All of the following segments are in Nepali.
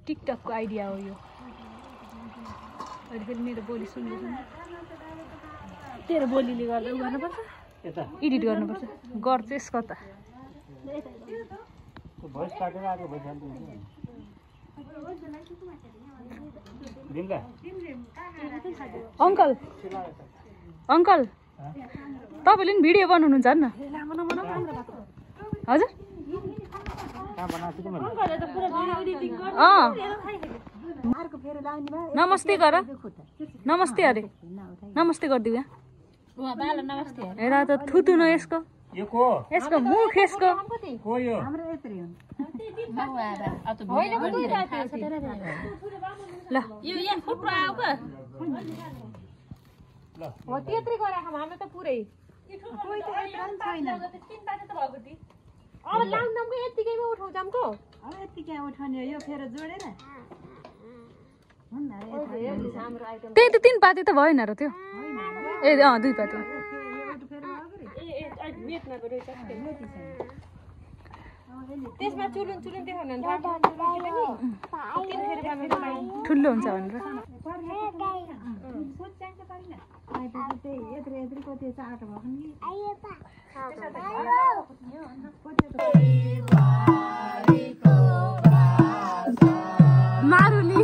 टिकटकको आइडिया हो यो अहिले फेरि मेरो बोली सुन्दैछु तेरो बोलीले गर्दा उ गर्नुपर्छ एडिट गर्नुपर्छ गर्छेस् कता अङ्कल अङ्कल तपाईँले पनि भिडियो बनाउनुहुन्छ न हजुर नमस्ते गर नमस्ते अरे नमस्ते गरिदिऊ यहाँ हेर त थुतु न यसको यसको मुख यसको ल हो त्यत्रै गराको हाम्रो त पुरै कोही त छैन अब लाउँदामको यतिकैमा उठाउँदामको अब यतिकै उठाउने यो फेरि जोडेर त्यही त 3 पाते त भएन र त्यो ए 2 पाते त्यसमा चुलुन चुलुन देखाउनु ठुलो हुन्छ भनेर मारुनी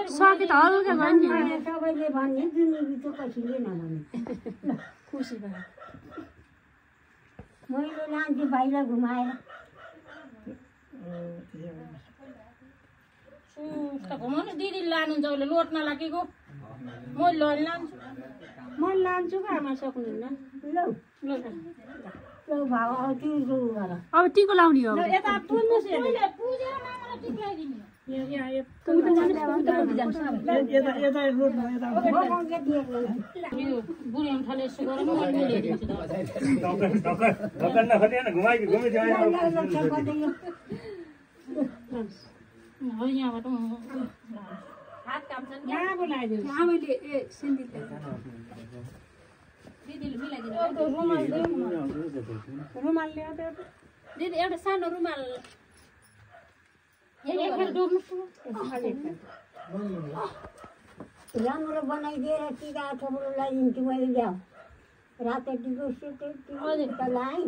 सकित हल्का भन्ने सबैले भन्ने जिन्दगी त कसैले नभने खुसी भयो मैले लान्छु बाहिर घुमाएर घुमाउनु दिदी लानुहुन्छ उसले लोट नलागेको म लान्छु आमा सक्नुहुन्न अब टिको लाउने हो यता पुज्नुहोस् पुजेर मामालाई टिक लगाइदिनु बुढी आमाले यसो गरेर म यहाँबाट हात काम छ यहाँ बोलाइदिनु आमाले ए सिन्धीले दिदीले मिलाइदिनु रुमाल ल्याउ दिदी एउटा सानो रुमाल राम्रो बनाइदिएर टिका थोप्रो लगाइदिन्छु मैले ल्याऊ रातो टिको सेतो टिको लगाएँ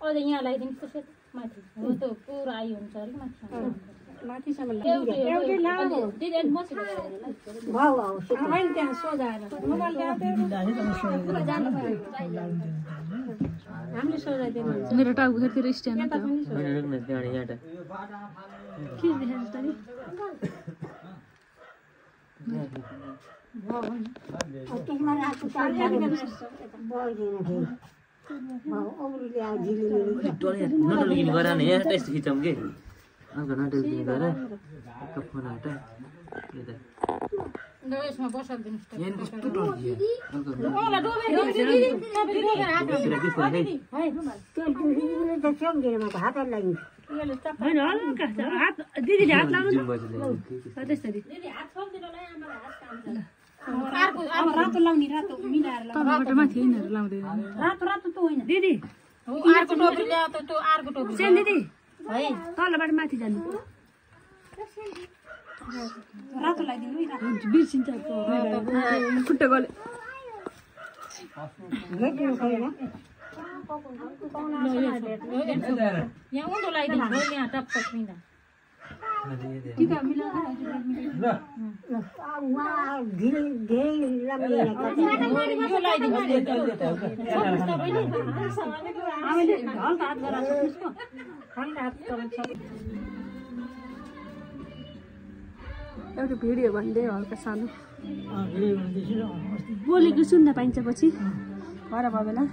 अझ यहाँ लगाइदिनु कसै माथि हो त पुरा आइ हुन्छ अलिक माथि माथिसम्म एउटै लामो दिदी अनि मसिनो भाउ आऊ मैले त्यहाँ सोझाएर रुमाल ल्याउ हामीले सोझाइदिनु मेरो टाउको फेरि स्ट्यान्ड यता पनि के देखाउँछ त त्यसमा रातो चाल बढ्दैन फेरि औरीले आ झिलिमिली नटुलगिनी गरा नि यहाँ टेस्ट खिचौँ के अन्त नटुलगिनी गरा फोन हटा यसमा बसाल्दिनुस् त यहाँ कस्तो डल्दियो ओला डोबेर दिदी तपाईले डोबेर हात त्यो त चम्केर म हात लाग्यो होइन हल्का हात दिदीले हात लाउनु त्यसरी दिदी हात छोड्दिनु ल आमालाई हात काम छ अर्को रातो लाउने रातो मिलाएर लाउनु माथि यिनीहरू लाउँदैन रातो रातो त होइन दिदी अर्को टोपी ल्याउ त त्यो अर्को टोपी सेन दिदी है तलबाट माथि जानु रातो लगाइदिनु है रातो बिर्सिन्छ खुट्टा गले यहाँ उँधो लगाइदिनु यहाँ टप टप मिला टिका मिलाएर यो लगाइदिनु हल्का हात गराएको हल्का हात गराएको एउटा भिडियो भन्दै हल्का सानो बोलेको सुन्न पाइन्छ पछि घर भयो बेला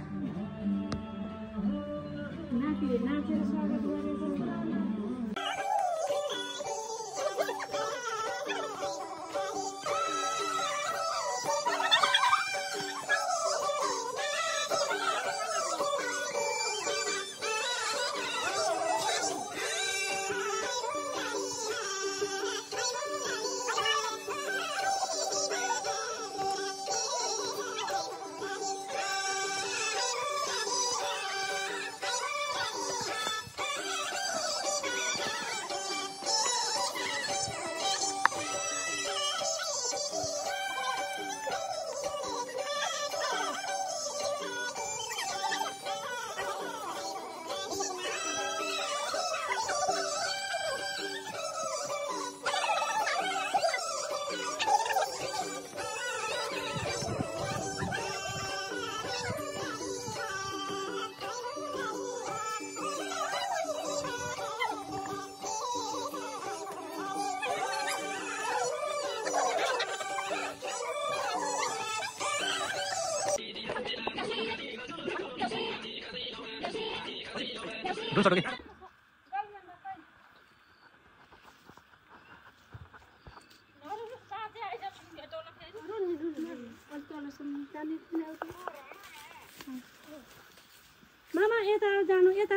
मामा यता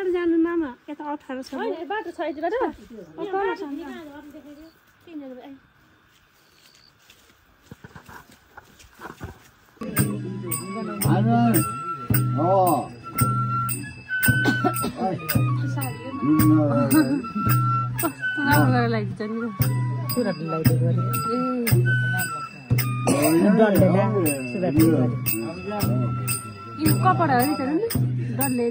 जानु मामा यता अप्ठ्यारो छ बाटो छ यतिबाट कपडा हो नि डल्ले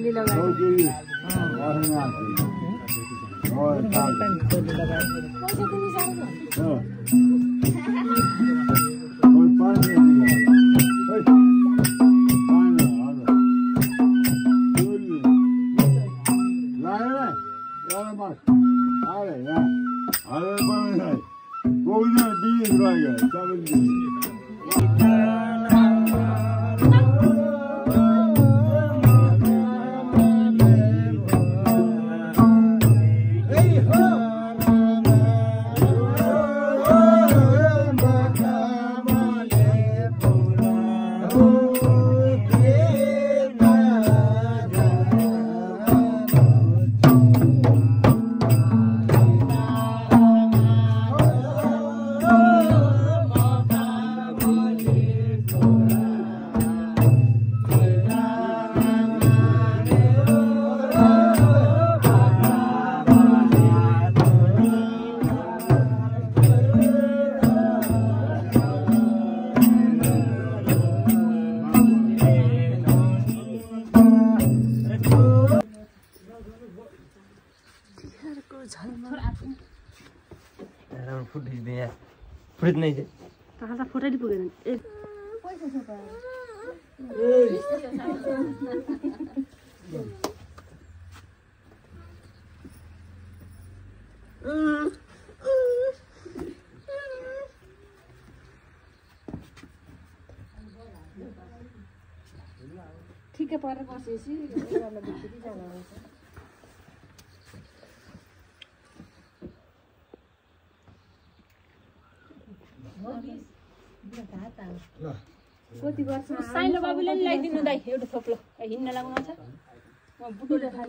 फुट नहीं है कहाँ फोटो नहीं पुगेन ठिकै परेर बसेपछि उनीहरूलाई बित्तिकै जानु आउँछ कति वर्ष साइलो बाबुले नि ल्याइदिनु दाइ एउटा थोप्लो हिँड्न लाग्नु छ म बुढो